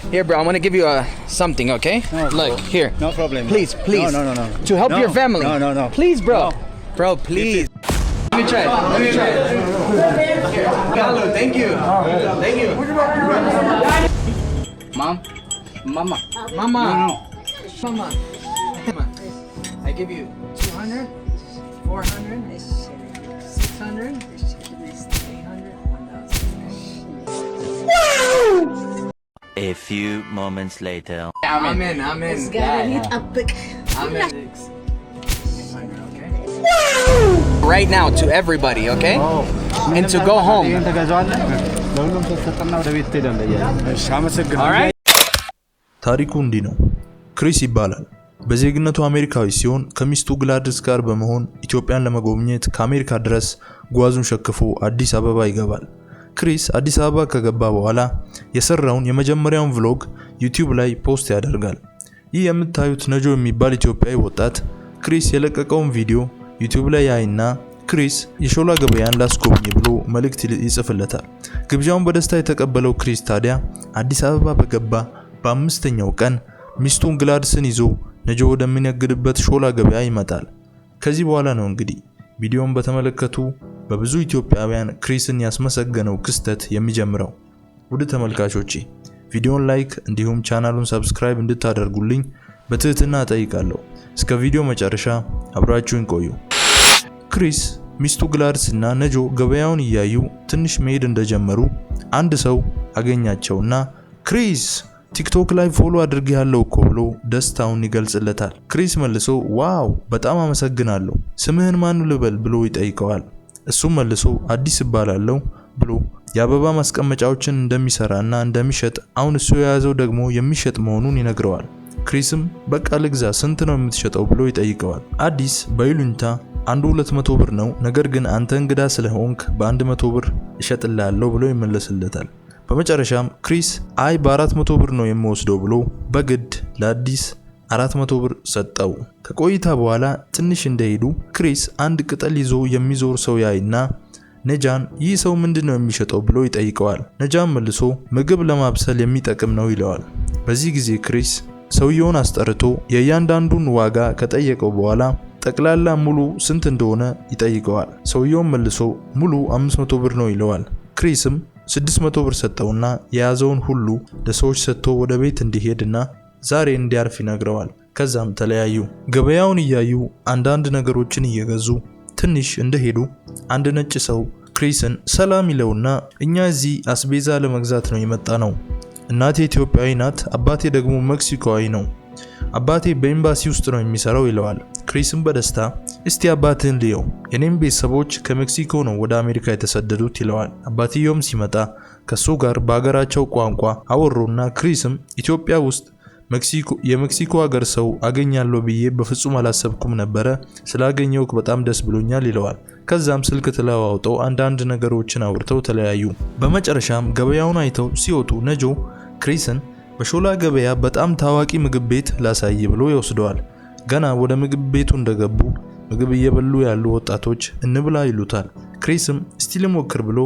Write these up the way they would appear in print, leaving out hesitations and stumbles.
Here, bro, I want to give you something, okay? No, Look, bro. Here. No problem. Please, please. No, no, no, no. To help No. your family. No, no, no. Please, bro. No. Bro, please. Let me try it. Let me try it. Here. Hello, thank you. Thank you. Mom? Mama. Mama. No, no. Mama. Mama. I give you 200, 400, 600, 800, 1,000. A few moments later. Amen, amen. እግዚአብሔር ይጠብቅ። Amen. 800, okay? Right now to everybody, okay? And to go home. ይሄን ትገዛዋለህ። ለሁሉም ሰው ወደ ቤት ትሄዳለህ እያለ። እሺ፣ አመሰግናለሁ። All right? ታሪኩ እንዲህ ነው። ክሪስ ይባላል። በዜግነቱ አሜሪካዊ ሲሆን ከሚስቱ ግላድስ ጋር በመሆን ኢትዮጵያን ለመጎብኘት ከአሜሪካ ድረስ ጓዙን ሸክፎ አዲስ አበባ ይገባል። ክሪስ አዲስ አበባ ከገባ በኋላ የሰራውን የመጀመሪያውን vlog YouTube ላይ post ያደርጋል። ይህ የምታዩት ነጆ የሚባል ኢትዮጵያዊ ወጣት ክሪስ የለቀቀውን ቪዲዮ YouTube ላይ ያይና ክሪስ የሾላ ገበያን ላስጎብኝ ብሎ መልእክት ይጽፍለታል። ግብዣውን በደስታ የተቀበለው ክሪስ ታዲያ አዲስ አበባ በገባ በአምስተኛው ቀን ሚስቱን ግላድስን ይዞ ነጆ ወደሚነግድበት ሾላ ገበያ ይመጣል። ከዚህ በኋላ ነው እንግዲህ ቪዲዮን በተመለከቱ በብዙ ኢትዮጵያውያን ክሪስን ያስመሰገነው ክስተት የሚጀምረው። ውድ ተመልካቾቼ፣ ቪዲዮን like እንዲሁም ቻናሉን subscribe እንድታደርጉልኝ በትህትና እጠይቃለሁ። እስከ ቪዲዮ መጨረሻ አብራችሁኝ ቆዩ። ክሪስ፣ ሚስቱ ግላድስ እና ነጆ ገበያውን እያዩ ትንሽ መሄድ እንደጀመሩ አንድ ሰው አገኛቸውና "ክሪስ፣ TikTok ላይ follow አድርጌሃለሁ እኮ" ብሎ ደስታውን ይገልጽለታል። ክሪስ መልሶ "Wow፣ በጣም አመሰግናለሁ፣ ስምህን ማን ልበል?" ብሎ ይጠይቀዋል። እሱም መልሶ "አዲስ እባላለሁ" ብሎ የአበባ ማስቀመጫዎችን እንደሚሰራና እንደሚሸጥ፣ አሁን እሱ የያዘው ደግሞ የሚሸጥ መሆኑን ይነግረዋል። ክሪስም "በቃ ልግዛ፣ ስንት ነው የምትሸጠው?" ብሎ ይጠይቀዋል። አዲስ በይሉኝታ "አንዱ 200 ብር ነው፣ ነገር ግን አንተ እንግዳ ስለሆንክ በ100 ብር እሸጥልሃለሁ" ብሎ ይመልስለታል። በመጨረሻም ክሪስ "አይ፣ በ400 ብር ነው የምወስደው" ብሎ በግድ ለአዲስ 400 ብር ሰጠው። ከቆይታ በኋላ ትንሽ እንደሄዱ ክሪስ አንድ ቅጠል ይዞ የሚዞር ሰው ያይና ነጃን "ይህ ሰው ምንድን ነው የሚሸጠው?" ብሎ ይጠይቀዋል። ነጃን መልሶ "ምግብ ለማብሰል የሚጠቅም ነው" ይለዋል። በዚህ ጊዜ ክሪስ ሰውየውን አስጠርቶ የእያንዳንዱን ዋጋ ከጠየቀው በኋላ ጠቅላላ ሙሉ ስንት እንደሆነ ይጠይቀዋል። ሰውየውም መልሶ "ሙሉ 500 ብር ነው" ይለዋል። ክሪስም 600 ብር ሰጠውና የያዘውን ሁሉ ለሰዎች ሰጥቶ ወደ ቤት እንዲሄድና ዛሬ እንዲያርፍ ይነግረዋል። ከዛም ተለያዩ። ገበያውን እያዩ አንዳንድ ነገሮችን እየገዙ ትንሽ እንደሄዱ አንድ ነጭ ሰው ክሪስን ሰላም ይለውና "እኛ እዚህ አስቤዛ ለመግዛት ነው የመጣነው። እናቴ ኢትዮጵያዊ ናት፣ አባቴ ደግሞ ሜክሲኮዊ ነው። አባቴ በኤምባሲ ውስጥ ነው የሚሰራው" ይለዋል። ክሪስም በደስታ "እስቲ አባትህን ልየው፣ የኔም ቤተሰቦች ከሜክሲኮ ነው ወደ አሜሪካ የተሰደዱት" ይለዋል። አባትየውም ሲመጣ ከሱ ጋር በሀገራቸው ቋንቋ አወሩና ክሪስም "ኢትዮጵያ ውስጥ የሜክሲኮ ሀገር ሰው አገኛለሁ ብዬ በፍጹም አላሰብኩም ነበረ። ስላገኘሁህ በጣም ደስ ብሎኛል" ይለዋል። ከዛም ስልክ ተለዋውጠው አንዳንድ ነገሮችን አውርተው ተለያዩ። በመጨረሻም ገበያውን አይተው ሲወጡ ነጆ ክሪስን በሾላ ገበያ በጣም ታዋቂ ምግብ ቤት ላሳይህ ብሎ ይወስደዋል። ገና ወደ ምግብ ቤቱ እንደገቡ ምግብ እየበሉ ያሉ ወጣቶች "እንብላ" ይሉታል። ክሪስም "እስቲ ልሞክር" ብሎ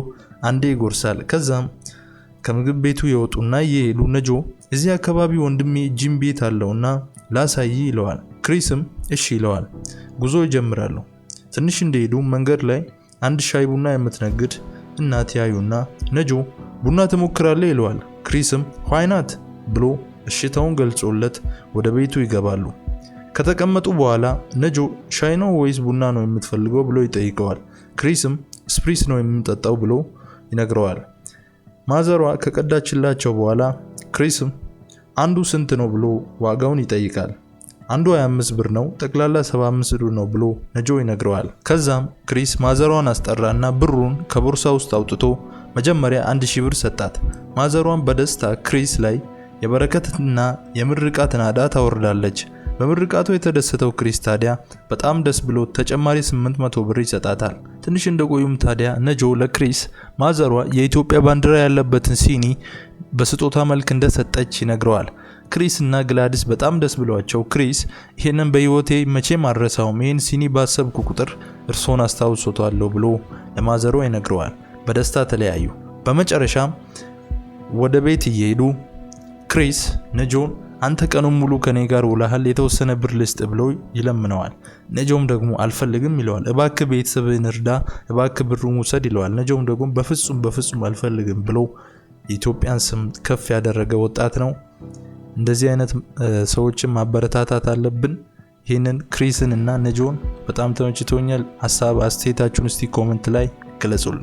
አንዴ ይጎርሳል። ከዛም ከምግብ ቤቱ ይወጡና እየሄዱ ነጆ "እዚህ አካባቢ ወንድሜ ጂም ቤት አለውና ላሳይህ" ይለዋል። ክሪስም እሺ ይለዋል። ጉዞ ይጀምራሉ። ትንሽ እንደሄዱ መንገድ ላይ አንድ ሻይ ቡና የምትነግድ እናት ያዩና ነጆ "ቡና ትሞክራለህ?" ይለዋል። ክሪስም "Why not?" ብሎ እሽታውን ገልጾለት ወደ ቤቱ ይገባሉ። ከተቀመጡ በኋላ ነጆ "ሻይ ነው ወይስ ቡና ነው የምትፈልገው?" ብሎ ይጠይቀዋል። ክሪስም "ስፕሪስ ነው የምጠጣው" ብሎ ይነግረዋል። ማዘሯ ከቀዳችላቸው በኋላ ክሪስም "አንዱ ስንት ነው?" ብሎ ዋጋውን ይጠይቃል። "አንዱ 25 ብር ነው፣ ጠቅላላ 75 ብር ነው" ብሎ ነጆ ይነግረዋል። ከዛም ክሪስ ማዘሯን አስጠራና ብሩን ከቦርሳ ውስጥ አውጥቶ መጀመሪያ 1000 ብር ሰጣት። ማዘሯን በደስታ ክሪስ ላይ የበረከትና የምርቃት ናዳ ታወርዳለች። በምርቃቱ የተደሰተው ክሪስ ታዲያ በጣም ደስ ብሎት ተጨማሪ 800 ብር ይሰጣታል። ትንሽ እንደቆዩም ታዲያ ነጆ ለክሪስ ማዘሯ የኢትዮጵያ ባንዲራ ያለበትን ሲኒ በስጦታ መልክ እንደሰጠች ይነግረዋል። ክሪስ እና ግላዲስ በጣም ደስ ብሏቸው ክሪስ "ይሄንን በህይወቴ መቼም አልረሳውም፣ ይህን ሲኒ ባሰብኩ ቁጥር እርሶን አስታውሶታለሁ" ብሎ ለማዘሯ ይነግረዋል። በደስታ ተለያዩ። በመጨረሻም ወደ ቤት እየሄዱ ክሪስ ነጆን አንተ ቀኑን ሙሉ ከኔ ጋር ውለሃል፣ የተወሰነ ብር ልስጥ ብሎ ይለምነዋል። ነጆም ደግሞ አልፈልግም ይለዋል። እባክህ ቤተሰብህን እርዳ፣ እባክህ ብሩን ውሰድ ይለዋል። ነጆም ደግሞ በፍጹም በፍጹም አልፈልግም ብሎ የኢትዮጵያን ስም ከፍ ያደረገ ወጣት ነው። እንደዚህ አይነት ሰዎችን ማበረታታት አለብን። ይህንን ክሪስን እና ነጆን በጣም ተመችቶኛል። ሀሳብ አስተያየታችሁን እስቲ comment ላይ ግለጹልን።